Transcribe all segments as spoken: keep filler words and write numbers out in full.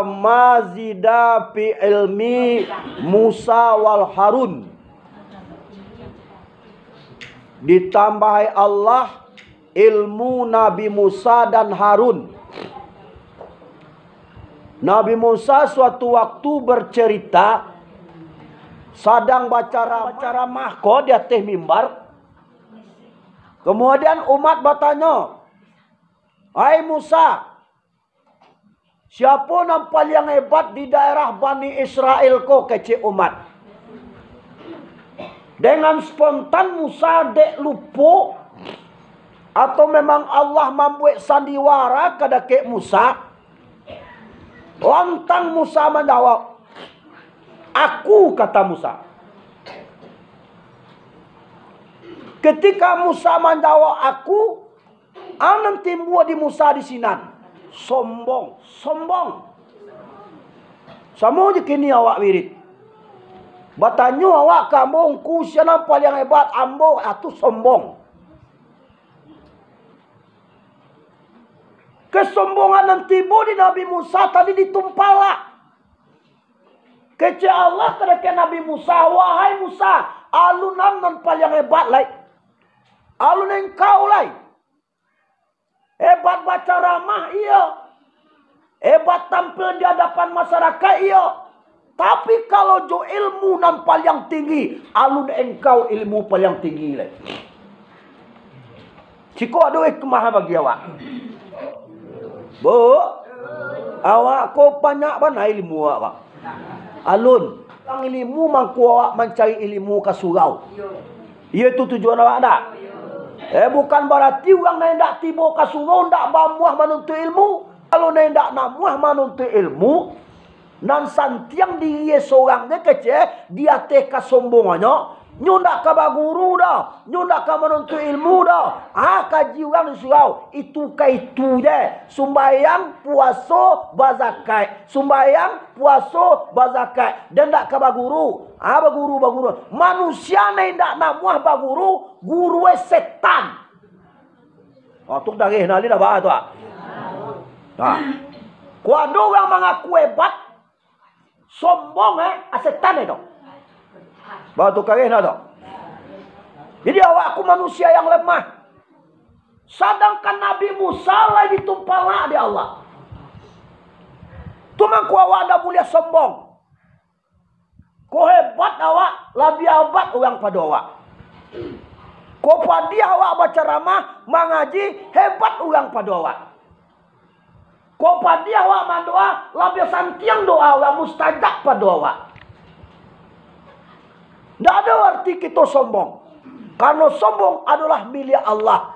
Mazida fi ilmi Musa wal Harun. Ditambahi Allah ilmu Nabi Musa dan Harun. Nabi Musa suatu waktu bercerita, sadang bacara-, bacaramah ko di ateh mimbar. Kemudian umat batanyo, "Hai Musa, siapo nan paliang hebat di daerah Bani Israel ko?" kecek umat. Dengan spontan Musa dek lupo, atau memang Allah mambuek sandiwara ka dakek Musa, lantang Musa manjawab, "Aku," kata Musa. Ketika Musa manjawab "Aku," a nan timbua di Musa di sinan? Sombong, sombong. Samo je kini awak wirid. Batanyo awak ka ambo, "Ngku sia nan paliang hebat?" Ambo, a tu sombong. Kesombongan nan tibo di Nabi Musa tadi ditumpalak. Kecek Allah kabake Nabi Musa, "Wahai Musa, alun am nan paliang hebat lai. Alun engkau lai. Hebat bacaramah, iyo. Hebat tampil di adapan masyarakat, iyo. Tapi kalau jo ilmu nan paliang tinggi, alun engkau ilmu paliang tinggi lai." Siko ado hikmah bagi awak. Bu, awak ko banyak bana ilmu awak. Alun. Tang ilmu mangko awak mancari ilmu ka surau. Iyo tu tujuan awak ndak? Eh, bukan barati urang nan indak tibo ka surau ndak bamuah manuntuik ilmu. Kalau nan indak namuah manuntuik ilmu, nan santiang diri sorang je kecek di ateh kasombongannyo, nyo ndak ka baguru doh, nyo ndak ka manuntuik ilmu doh. Ah, kaji urang di surau, itu ka itu je. Sumbayang, puaso, bazakat. Sumbayang, puaso, bazakat. Den ndak ka baguru. Ah, baguru, baguru. Manusia nan indak namuah baguru, gurue setan. Ah, tu dareh nah, ni dah bah tu, ah. Nah. Kok ado urang mangaku hebat, sombong, eh, ah, setan itu. Bah tu kareh nah tu. Jadi awak ko manusia yang lemah. Sadangkan Nabi Musa lai ditumpalak dek Allah. Tu mangko awak ndak buliah sombong. Kok hebat awak, labiah hebat urang pado awak. Kok padiah awak bacaramah, mangaji, hebat urang pado awak. Kok padiah awak mandoa, labiah santiang doa urang mustajab pado awak. Ndak ado arti kito sombong, karano sombong adolah milik Allah.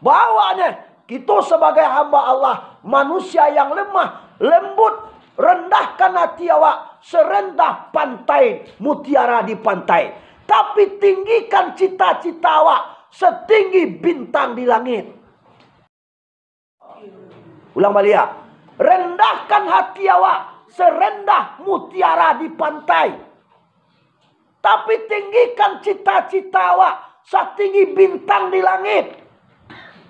Bawaknyo, kito sabagai hamba Allah, manusia yang lemah, lembut, rendahkan hati awak serendah pantai mutiara di pantai. Tapi tinggikan cita-cita awak setinggi bintang di langit. Ulang baliak. Rendahkan hati awak serendah mutiara di pantai. Tapi tinggikan cita-cita awak satinggi bintang di langit.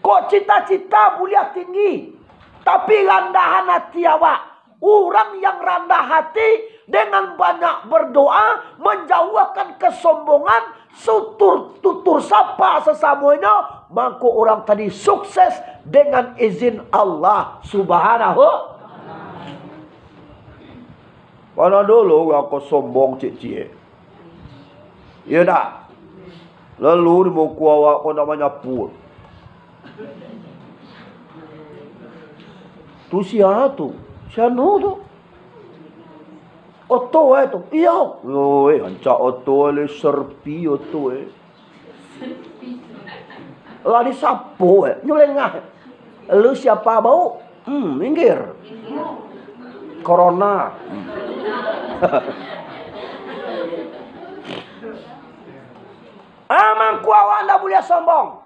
Kok cita-cita buliah tinggi, tapi randahan hati awak. Urang yang randah hati dengan banyak berdoa, manjauahkan kesombongan, sutur tutur sapa sasamonyo, mangko urang tadi sukses dengan izin Allah Subhanahu. Kan ado lo urang ko sombong ciek-ciek. Iyo ndak? Lalu di muko awak ko ndak manyapu. Tu sia tu? Sia anu tu? Oto eh tu. Iyo. Oi, rancak oto le serpi oto eh. Lah disapo eh. Nyo lengah. Lu siapa bau? Hmm, minggir. Corona. Hmm. Amang ku awak ndak buliah sombong.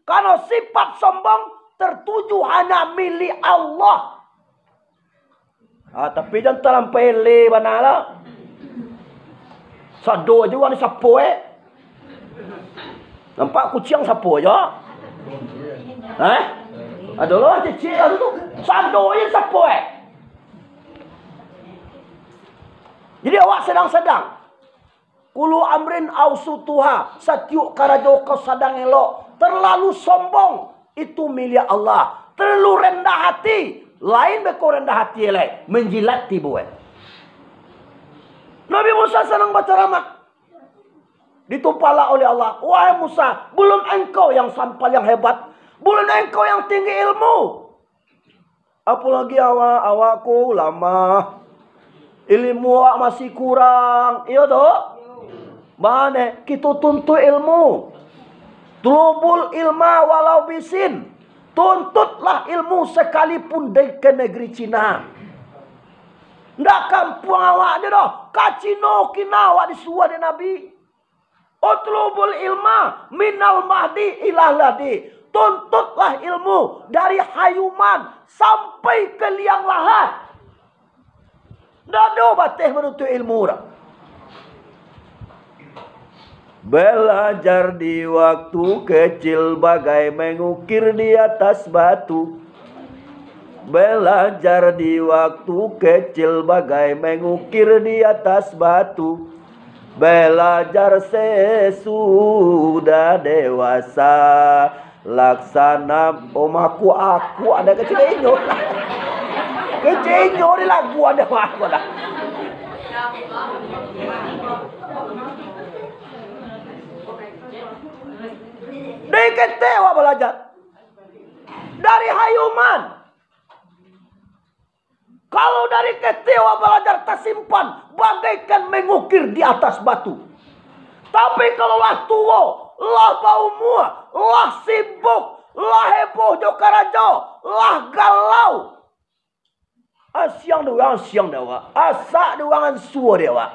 Karano sifat sombong tertuju hanya milik Allah. Ah, tapi jan talampau eleh bana lah. Sado aja urang disapo eh. Nampak kuciang sapo aja. Eh? Ado lah cicik lah tu. Sado aja sapo eh. Jadi awak sadang-sadang. Kulu amrin ausutuha, satiok karajo ko sadang elok. Terlalu sombong, itu milik Allah. Terlalu rendah hati, lain beko rendah hati lai, menjilat tibo. Nabi Musa sadang bacaramah. Ditumpahlah oleh Allah, "Wahai Musa, belum engkau yang sam-, paling hebat, belum engkau yang tinggi ilmu. Apolagi awak, awak ko ulama. Ilmu awak masih kurang, iyo doh? Mane, kito tuntut ilmu. Tulubul ilma walau bisin. Tuntutlah ilmu sekalipun di ke negeri Cina. Ndak kampuang awak je doh, ka Cino kina awak disuruah dek Nabi. Utlubul ilma minal mahdi ilal lahdi. Tuntutlah ilmu dari hayuman sampai ke liang lahat. Ndak ado bateh manuntut ilmu doh. Belajar di waktu kecil bagai mengukir di atas batu. Belajar di waktu kecil bagai mengukir di atas batu. Belajar sesudah dewasa, laksana omah ku aku ada kecil inyo. Kecil inyo di lagu ada mah aku dah. Dari ketek awak belajar. Dari hayuman. Kalau dari ketek awak belajar tasimpan, bagaikan mengukir di atas batu. Tapi kalau lah tuo, lah baumua, lah sibuk, lah heboh jo karajo, lah galau. Asiang dek urang, asiang dek awak. Asak dek urang, ansua dek awak.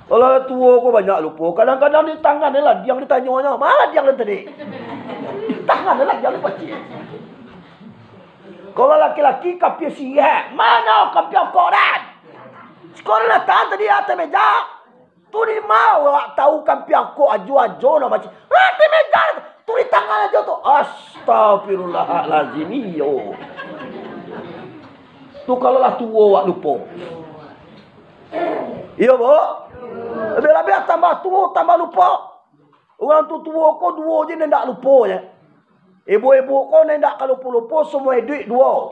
Kalau tuo ko banyak lupo, kadang-kadang di tangan ni lah diang ditanyo nyo. Mana diang tadi? Di tangan ni lah diang dipacik. Kalau laki-laki kapia sirek, mana kapia okok dan? Sekolah datang tadi atas meja. Tu di ma awak tahu kapia okok ajo-ajo nak macam. Atas meja. Tu di tangan ajo tu. Astagfirullahalazim, iyo. Tu kalau lah tuo awak lupo. Iyo, Bu? Labiah-labiah tambah tuo, tambah lupo. Urang tu tuo ko duo je nan ndak lupo je. Ibu-ibu ko nan ndak ka lupo-lupo, seumua iduik duo.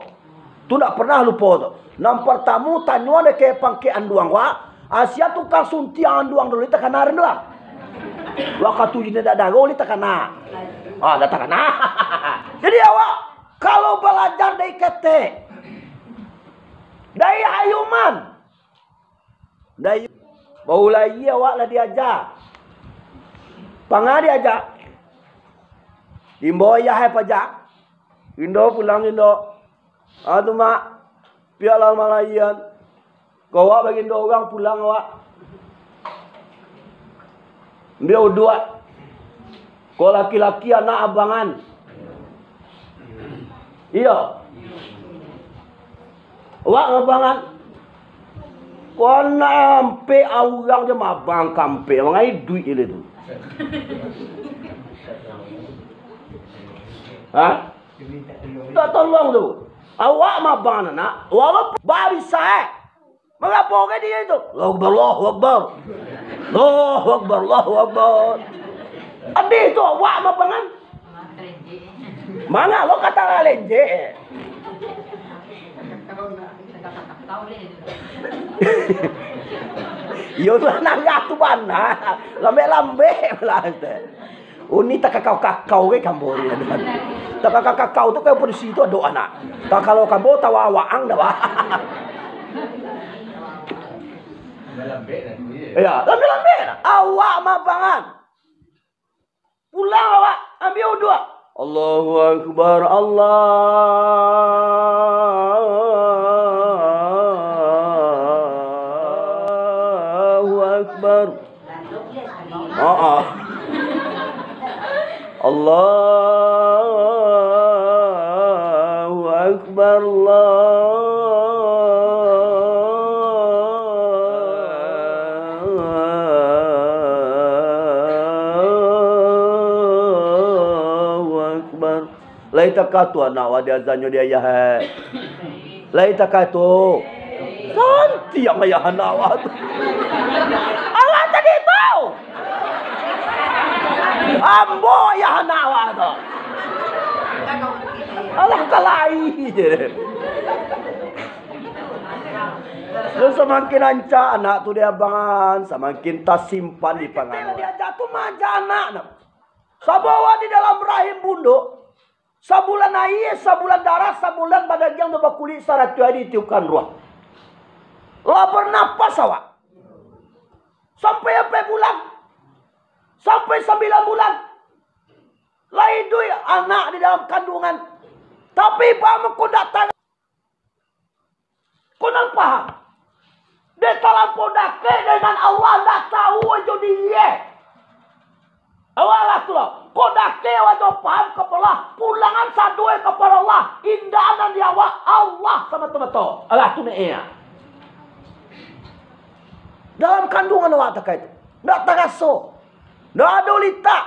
Tu ndak pernah lupo tu. Nan partamo, tanyo dek pangkek anduang wak. Asia tukang suntiang anduang dulu, takana anduang. Wakatu je ndak daro, takana. Ah, ndak takana. Jadi awak, kalau balajar dari ketek, dari hayuman, Dai, baulai awak lah diaja. Pangah diaja. Imbau ayah ai pajak. Indo pulang, Indo. Ah, tu, Mak. Piaklah malayan. Kau awak bagindo urang pulang awak. Ambiak uduak. Ko laki-laki anak abangan. Iyo. Awak abangan. Ko anak ampek urang je mabang kampek, mangai duit je tu. Ha? Tak tolong tu. Awak mabang anak, walaupun babisa, eh. Mangapo ka dia tu? Allahu Akbar, Allahu Akbar. Allahu Akbar, Allahu Akbar. Adih tu awak mapangan. Manga lo kata lah lenjek. Iyo tu anak tu bana. Lambek-lambek lah. Uni takakau-kakau ke kambo ni, aduh. Takakau-kakau tu kayak polisi tu ado anak. Kalau kambo tawa waang dah, bah. Ya, lambek-lambek lah. Awak mapangan. Pulang awak, ambiak uduak. Allahu Akbar, Allahu Akbar. Aa. Allahu Akbar, Allahu Akbar. Lai takah tu anak wak diazannyo di ayah, eh. Lai takah tu. Tiang ayah anak awak tu. Awak tadi tu. Ambo ayah anak awak tu. Alah, kalai je. Lu samakin rancak anak tu di abangan, samakin tasimpan di pangan. Diajak tu maaja anak tu. Sabawa di dalam rahim bundo, sabulan aia, sabulan darah, sabulan badagiang jo bakulik, saratuih ari ditiupkan ruah. Lah barnapas awak. Sampai ampek bulan. Sampai sambilan bulan. Lah iduik anak di dalam kanduangan. Tapi, baa mangko ndak ta-, Ko nan paham? Dek talampau dakek dengan Allah, ndak tahu jo diri. Awalah tu lah. Ko dakek awak jo paham kapado Allah, pulangan sado kapado Allah, indak nan di awak, Allah samato-mato. Alah tu nek, eh. Dalam kanduangan awak takah tu, ndak taraso. Ndak ado litak,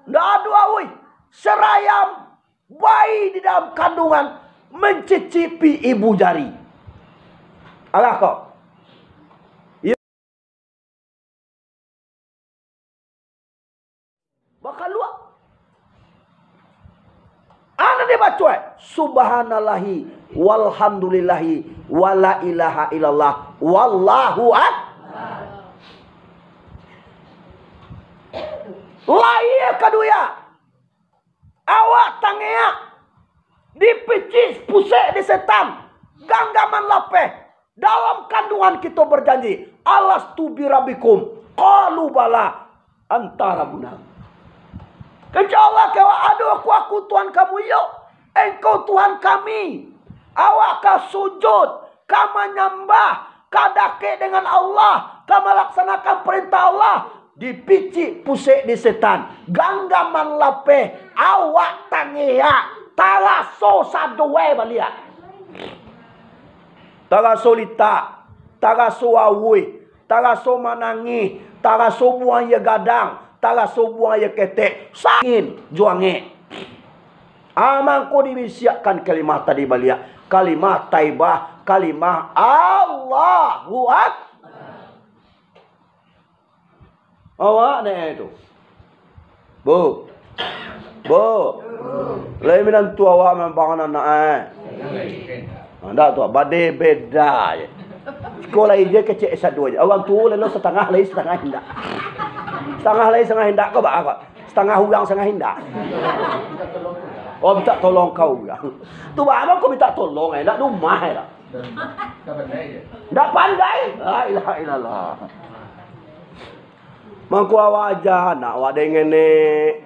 ndak ado auih. Sarayam bayi di dalam kanduangan mancicipi ibu jari. Alah ko. Iyo. Bakalua. Anak dia baco, eh, "Subhanallahi walhamdulillahi wala ilaha illallah wallahu ak-." Lahia kaduo. Awak tangeak, dipicik pusek di setan, ganggaman lapeh. Dalam kanduangan kito berjanji, "Alastu birabbikum?" Qalu bala, anta rabbuna. Kecek Allah ka awak, "Ado aku, aku Tuhan kamu, iyo, Engkau Tuhan kami." Awak ka sujud, ka manyambah, ka dakek dengan Allah, ka malaksanakan parentah Allah, dipicik pusek di setan, ganggaman lapeh, awak tangeak, taraso sadoe baliak. Taraso litak, taraso auih, taraso manangih, taraso buang aia gadang, taraso buang aia ketek, sangin jo angek. Ah, mangko dibisiakkan kalimah tadi baliak, kalimah taibah, kalimah Allahu Akbar. Awak neh tu. Bu. Bu. Lai minantu awak mambang anak, eh. Ah, ndak tu, bade beda je. Siko lai je kecek S dua je. Urang tuo lai lo satangah lai, satangah indak. Satangah lai, satangah indak, ko baa ko? Satangah urang, satangah indak. Oh, mintak tolong ka urang. Tu baa ko mintak tolong, eh, ndak di rumah, eh, dak? Ndak pandai. La ilaha illallah. Mangko awak aja anak awak dek ngenek.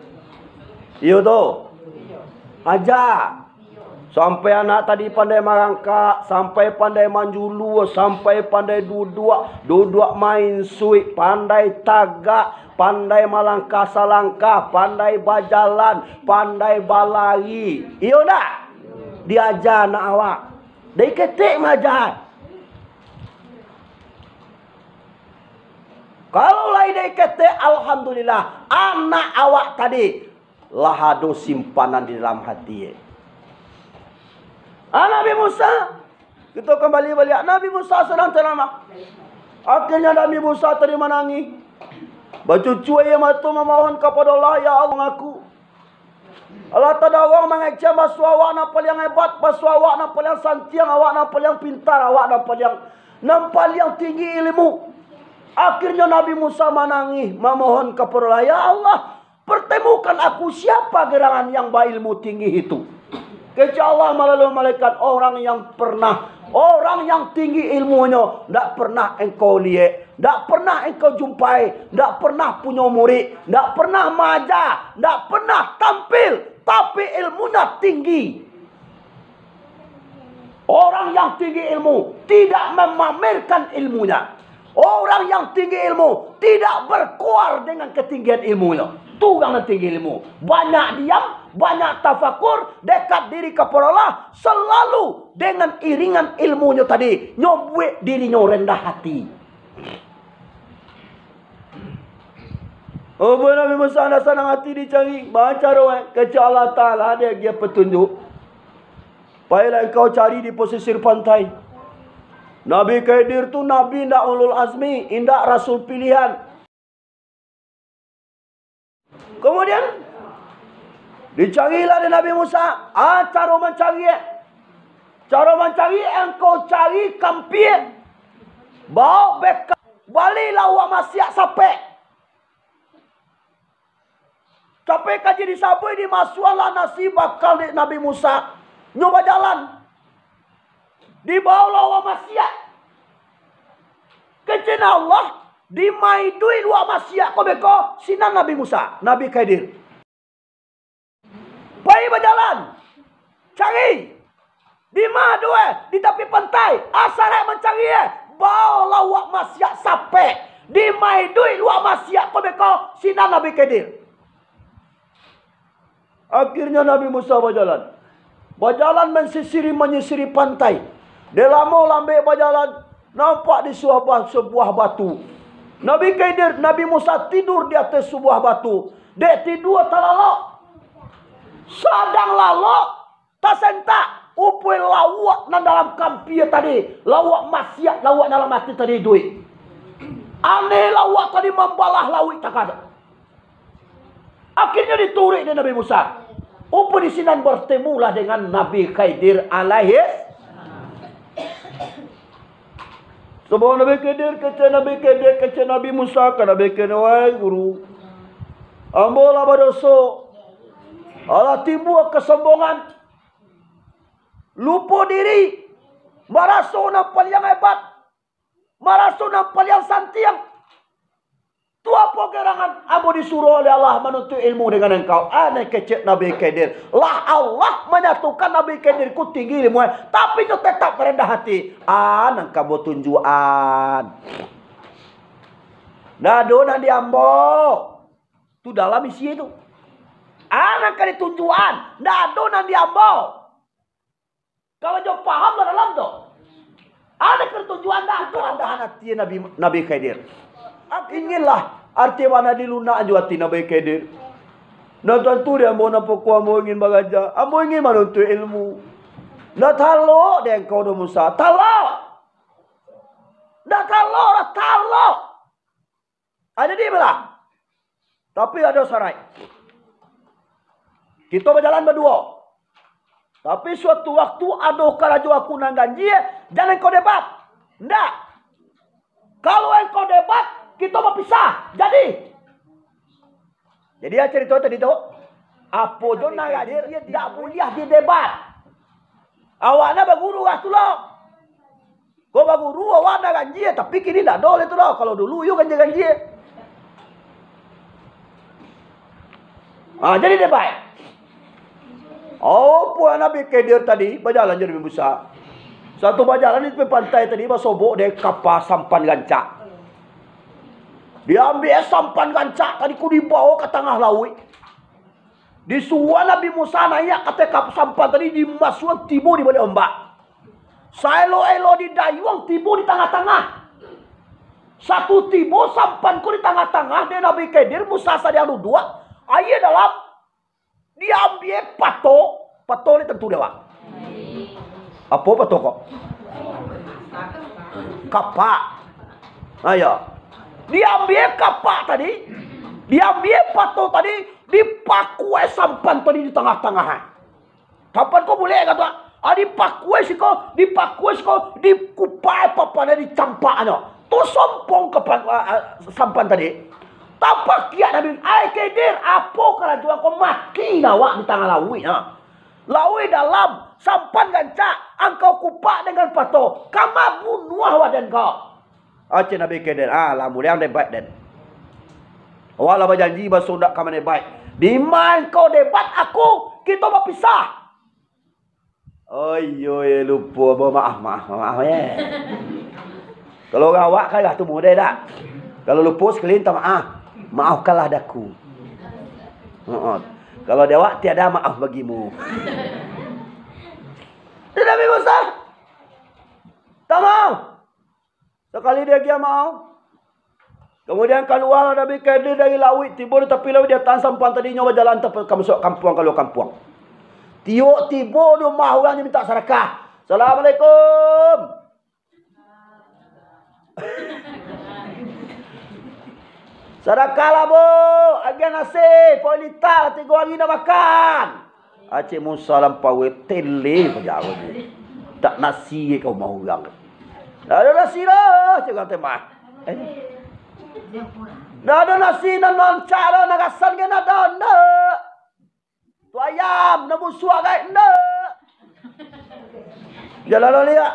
Iyo tu. Aja. Sampai anak tadi pandai marangkak, sampai pandai manjulua, sampai pandai duduak, duduak mainsuik, pandai tagak, pandai malangkah salangkah, pandai bajalan, pandai balari. Iyo ndak? Diaja anak awak. Dari ketek maaja. Kalau lai dari ketek, alhamdulillah, anak awak tadi lah ado simpanan di dalam hati. Ah, Nabi Musa, kito kambali baliak, Nabi Musa sadang caramah. Akhirnyo Nabi Musa tadi manangih, bacucua aia mato mamohon kapado Allah, "Ya Allah, aku, alah tadawang mangecek basuo awak nan paliang hebat, basuo awak nan paliang santiang, awak nan paliang pintar, awak nan paliang, nan paliang tinggi ilmu." Akhirnyo Nabi Musa manangih, mamohon kapado Allah, "Ya Allah, pertemukan aku siapa gerangan yang bailmu tinggi itu." Kecek Allah malalui malaikat, "Orang yang pernah, orang yang tinggi ilmunyo, ndak pernah engkau liek, ndak pernah engkau jumpai, ndak pernah punyo murid, ndak pernah maaja, ndak pernah tampil, tapi ilmunyo tinggi." Orang yang tinggi ilmu tidak memamerkan ilmunya. Orang yang tinggi ilmu tidak berkuar dengan ketinggian ilmunyo. Tu urang nan tinggi ilmu. Banyak diam, banyak tafakur, dekat diri kapado Allah, selalu dengan iringan ilmunyo tadi, nyo buek dirinyo rendah hati. Apo Nabi Musa nak sanang hati dicari? Bacaro, eh, kecek Allah Ta'ala, diagiah patunjuk. Pailah engkau cari di pasisir pantai. Nabi Khidir tu nabi indak ulul azmi, indak rasul pilihan. Kemudian, dicarilah dek Nabi Musa, ah, caro mancari, eh. Caro mancari, engkau cari kampia, baok beka-, balilah awak masiak sapek. Capek kaji disabuik, dimasuaklah nasi bakal dek Nabi Musa. Nyo bajalan. Dibaolah awak masiak. Kecek Allah, dima iduik awak masiak ko beko, sinan Nabi Musa, Nabi Khidir. Pai bajalan, cari. Dima tu, eh, di tapi pantai, asaraik mancari, eh. Baolah awak masiak sapek. Dima iduik awak masiak ko beko, sinan Nabi Khidir. Akhirnyo Nabi Musa bajalan. Bajalan mansisiri, manyisiri pantai. Dek lamo lambek bajalan, nampak di suah ba-, sabuah batu. Nabi Khidir, Nabi Musa tidur di ateh sabuah batu. Dek tidua talalok. Sadang lalok, tasentak, upoi lauak nan dalam kampia tadi, lauak masiak, lauak dalam ati tadi iduik. Aneh, lauak tadi mambalah lauik takadok. Akhirnyo dituruik dek Nabi Musa. Upoi di sinan bertemulah dengan Nabi Khidir alaihis. Sabawa Nabi Khidir, kecek Nabi Khidir, kecek Nabi Musa ka Nabi Khidir, "Wahai guru, ambo lah badoso, alah timbua kasombongan, lupo diri, maraso nan paliang hebat, maraso nan paliang santiang. Tu apo gerangan ambo disuruah oleh Allah manuntuik ilmu dengan engkau?" Aneh, kecek Nabi Khidir. Lah Allah manyatukan Nabi Khidir ko tinggi ilmu, tapi nyo tetap rendah hati. Ah, nan ka ambo tunjuakan. Ndak ado nan di ambo. Tu dalam isi tu. Ah, nan ka ditunjuakan. Ndak ado nan di ambo. Kalau jo paham lah dalam tu. Ado pertunjuan dah tu. Karandahan hati Nabi, Nabi Khidir. Inginlah arti bana dilunak jo hati Nabi Khidir. Nah, tantu di ambo nan pokok ambo ingin baraja. Ambo ingin manuntuik ilmu. Nah, talok di engkau doh Musa. Talok. Dah talok, dah talok. Ah, jadi lah. Tapi ado saraik. Kito bajalan baduo. Tapi suatu waktu ado karajo aku nan ganjie, jan engkau debat. Ndak. Kalau engkau debat, kito bapisah. Jadi. Jadi, ah, carito tadi tu, apo jo nan ganjie, ndak buliah didebat. Awak nan baguru lah tu lo. Ko baguru, awak nan ganjie, tapi kini ndak ado lai tu doh. Kalau dulu, iyo ganjie-ganjie. Ah, jadi dek baik. Oh, puak Nabi Khidir tadi, bajalan jo Nabi Musa. Satu bajalan di tepi pantai tadi, basobok dek kapa sampan rancak. Diambiak sampan rancak tadi, ko dibaok ka tangah lauik. Disuruah Nabi Musa naiak ka ateh kap-, sampan tadi, dimasuakan tibo di baliak ombak. Saelok-elok didayuang tibo di tangah-tangah. Satu tibo sampan ko di tangah-tangah, dek Nabi Khidir, Musa sadiang duduak, aia dalam, diambiak pato, pato ni tantu dek awak. Apo pato ko? Kapak. Ayo. Diambiak kapak tadi, diambiak pato tadi, dipakuai sampan tadi di tangah-tangah. Sampan ko bulek kato, ah, dipakuai siko, dipakuai siko, dikupai papanyo, dicampaknyo. Tu sompong ka pa-, ah, ah, sampan tadi. Tapakiak Nabi, "Ai Khidir, apo karajoan ko, mati awak di tangah lauik, ha? Lauik dalam, sampan rancak, angkau kupak dengan pato, ka mabunuah awak den ko." Aceh Nabi Khidir, ah, lah mulai ang debat den. Awak lah bajanji baso ndak ka madebat. Dima angkau debat aku, kito bapisah. Oh iyo, yo, lupo, bo, maaf, maaf, maaf, yo. Kalau urang awak kan lah tu mudah dak. Kalau lupo sakali minta maaf. Maafkanlah daku. Heeh. Kalau di awak tiada maaf bagimu. Tidak bisa. Tak mau. Sakali diagiah maaf. Kamudian, kalualah Nabi Khidir dari lauik, tibo di tapi lauik, diatakan sampan tadinyo, bajalan tap-, ka masuak kampuang, kalua kampuang. Tiok tibo di rumah urang, nyo mintak sadakah. "Assalamualaikum." Sadakahlah, Bu. Agiah nasi, paruik lita, tigo ari ndak makan. Aceh Musa lampau, tele paja. Tak nasi ka rumah urang. Ndak ado nasi doh, cek urang temah. Eh. Ndak ado nasi nan rancak doh, nan rasan ge ndak ado, ndak. Tu ayam, nan busuak gai, ndak. Jalan liak.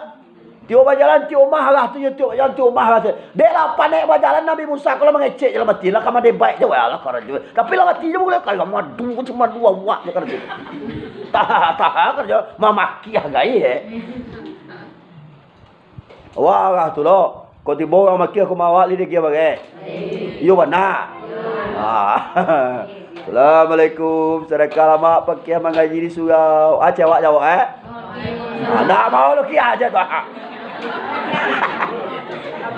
Tiok bajalan, tiok marah tu, tiok bajalan, tiok marah tu. Dek lah, panek bajalan Nabi Musa, kalau mangecek je lah mati lah, kama debaik je, wah lah karajo. Tapi lah mati je, bukan karajo, madu, cuma dua awak je karajo. Taha, taha karajo, mamakiah gai, eh. Wah, lah tu lo. Kok tibo urang makiah, kok mawak lidik dia bagai. Iyo bana. Ah. Assalamualaikum. Sadakah lamak pakiah mangaji di surau. Ah, cewak jawab, eh? Ah, ndak mau lukiah aja tu.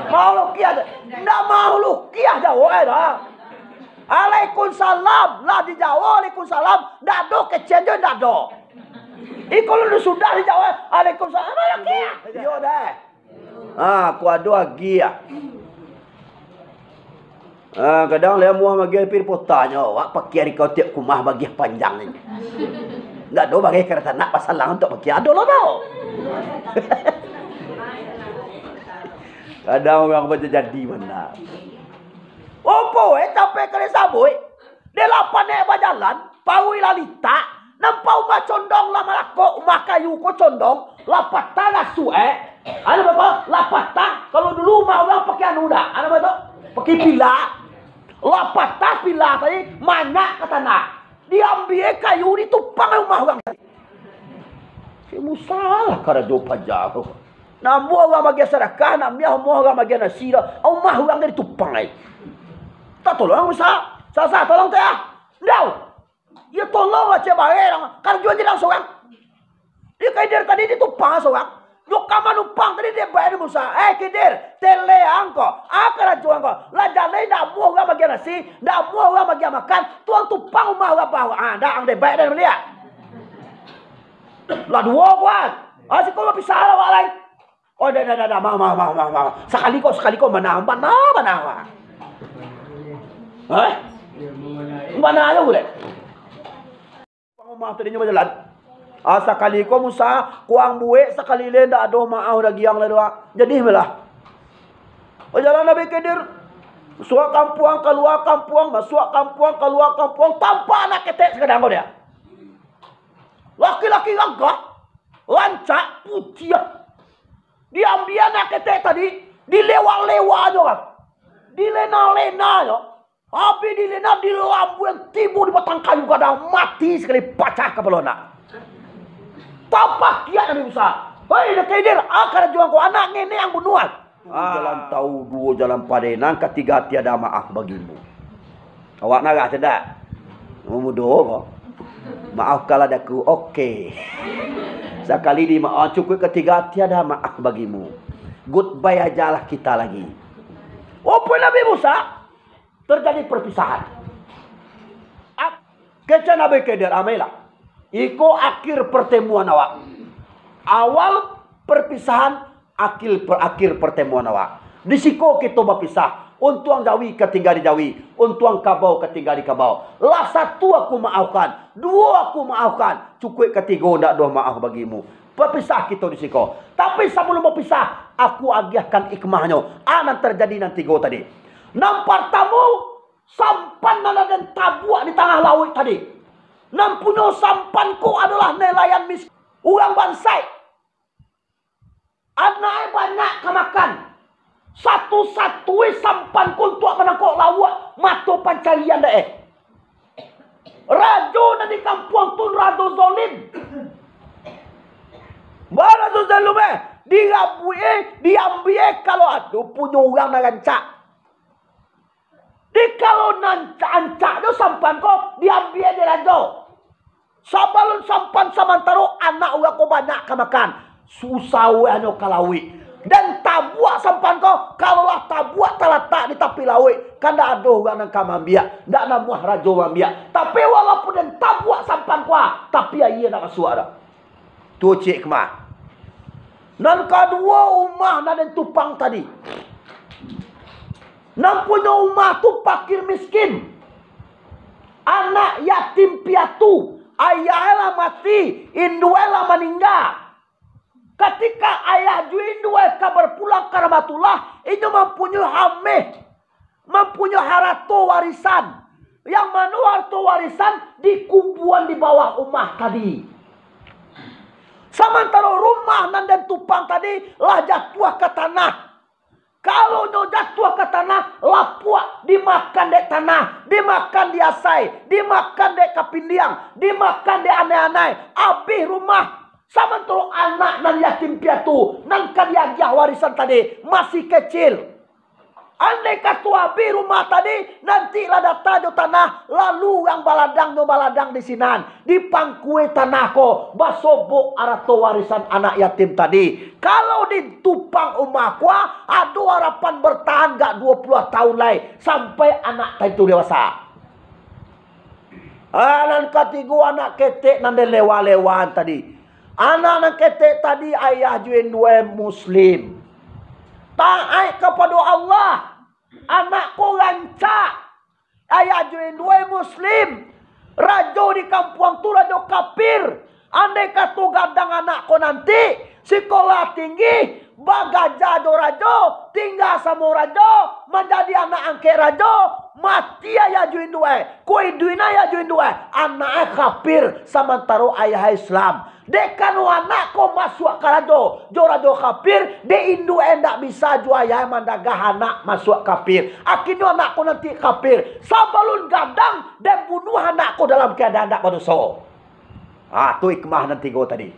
Mau lukiah aja. Ndak mau lukiah jawab, eh, dah. Alaikumsalam. Lah di Jawa, alaikumsalam. Ndak ado kecen jo, ndak ado. Iko lu sudah di Jawa, alaikumsalam. Mau lukiah. Iyo deh. Ah, ku ado agiah. Ah, kadang lai amuah magiah pi potanyo, awak pakiah di kau tiok kumah bagiah panjang ni. Ndak ado bagai karatanak pasalang untuak pakiah. Ado lah tau. Kadang urang baja-jadi bana. Opo, eh, capek kali sabuik. Dek lah panek bajalan, paruik lah litak, nampak umah condong lah malakok, umah kayu ko condong, lah patah lah suek. Anu beko, lah patah, kalau dulu umah urang pakai anu dak, anu beko, pakai pila. Lah patah pila tadi, manyak ka tanah. Diambiak kayu, ditumpang umah urang tadi. Si Musa lah karajo paja tu. Nak amuah urang bagian sadakah, nak miah amuah urang bagian nasi dah. Umah urang tadi ditumpang ai. Tak tolong Musa. Sasa tolong teh ah. Ndau. Ya tolong lah cek bae dong. Karajo aja dong sorang. Dia Khidir tadi ditumpang sorang. Yo ka manumpang tadi dia bae Musa. Eh Khidir, tele angko. Ah karajo angko. Lah jaleh ndak amuah urang bagian nasi, ndak amuah urang bagian makan. Tuang tumpang umah urang bawa. Ah ndak ang deh bae dah maliak. Lah duo kuat. Ah siko bapisah lah wak lai. Oh dah dah dah dah, ma ma ma ma ma. Sakali ko sakali ko mana mana mana. Eh? Mana aja boleh. Pangumah tadinyo bajalan. Ah sakali ko Musa, kuang buek sakali le ndak ado maaf dagiang lai doa. Jadi malah. Bajalan Nabi Khidir. Masuak kampuang, kalua kampuang, masuak kampuang, kalua kampuang, tampak anak ketek sakadang ko dia. Laki-laki gagah, rancak, putiah. Diambiak anak ketek tadi, dilewak-lewak jo kan. Dilena-lena jo. Habis dilena, dilambuian tibo di batang kayu gadang, mati sakali, pacah kapalo anak. Tapakiak Nabi Musa. Hei, nak Khidir, ah karajo angko, anak ngenek ang bunuah. Ah. Jalan tau duo jalan padeh, nan katigo tiada maaf bagimu. Awak narah cak dak? Mudo ko. Maafkanlah daku. Oke. Sakali di maaf cukuik katigo tiada maaf bagimu. Goodbye ajalah kita lagi. Opo Nabi Musa? Terjadi perpisahan. Kecek Nabi Khidir, amailah. Iko akhir pertemuan awak. Awal perpisahan, akhir per-, akhir pertemuan awak. Di siko kito bapisah. Untuang jawi ka tingga di jawi, untuang kabau ka tingga di kabau. Lah satu aku maafkan, duo aku maafkan, cukuik katigo ndak doh maaf bagimu. Bapisah kito di siko. Tapi sabalum bapisah, aku agiahkan hikmahnyo. A nan terjadi nan tigo tadi. Nan partamo, sampan nan den tabuak di tangah lauik tadi. Nan punyo sampan ko adolah nelayan mis-, urang bansaik. Anaknyo banyak ka makan. Satu-satunya sampan ko untuak manangkok lauak, mato pancarian dek e. Rajo nan di kampuang tu rajo zalim. Barajo zalim e, dirabuik e, diambiak e, kalau ado punyo urang nan rancak. Di kalau nan rancak jo sampan ko diambiak dek rajo. Sabalun sampan samantaro anak urang ko banyak ka makan, susah uahnyo ka lauik. Dan tabuak sampan ko, kalau lah tabuak talatak di tapi lauik, kan ndak ado urang nan ka maambiak, ndak namuah rajo maambiak. Tapi walaupun den tabuak sampan ko, tapi aia ndak masuak doh. Tu cik kemah. Nan kaduo umah nan den tumpang tadi. Nan punyo umah tu pakir miskin. Anak yatim piatu, ayahnyo lah mati, induanyo lah maningga. Katika ayah jo induanyo ka barpulang ka rahmatullah, inyo mampunyoi hameh, mampunyoi harato warisan. Yang mano harato warisan dikubuan di bawah umah tadi. Samantaro rumah nan den tupang tadi lah jatuah ka tanah. Kalau nyo jatuah ka tanah, lapuak, dimakan dek tanah, dimakan di asai, dimakan dek kapindiang, dimakan dek anai-anai, abih rumah. Samantaro anak nan yatim piatu, nan ka diagiah warisan tadi, masih kecil. Andai kato abih rumah tadi, nanti lah datang jo tanah, lalu urang baladang nyo baladang di sinan. Dipangkue tanah ko, basobok arato warisan anak yatim tadi. Kalau ditupang umah ko, ado harapan bartahan agak duo puluah tahun lai, sampai anak tadi tu dewasa. Ah, nan katigo, anak ketek nan den lewa-lewakan tadi. Anak nan ketek tadi, ayah jo induanyo muslim. Taat kapado Allah. Anak ko rancak. Ayah jo induanyo muslim. Rajo di kampuang tu rajo kapir. Andai kato gadang anak ko nanti, sikolah tinggi, bagaja jo rajo, tingga samo rajo, manjadi anak angkek rajo, mati ayah jo induanyo, ko iduik ayah jo induanyo, anaknyo kapir, samantaro ayahnyo Islam. Dek karano anak ko masuak ka rajo, jo rajo kapir, dek induanyo ndak bisa juo ayahnyo mandagah anak masuak kapir. Akhirnyo anak ko nanti kapir. Sabalun gadang, den bunuah anak ko dalam kaadaan ndak badoso. Ah, tu hikmah nan tigo tadi.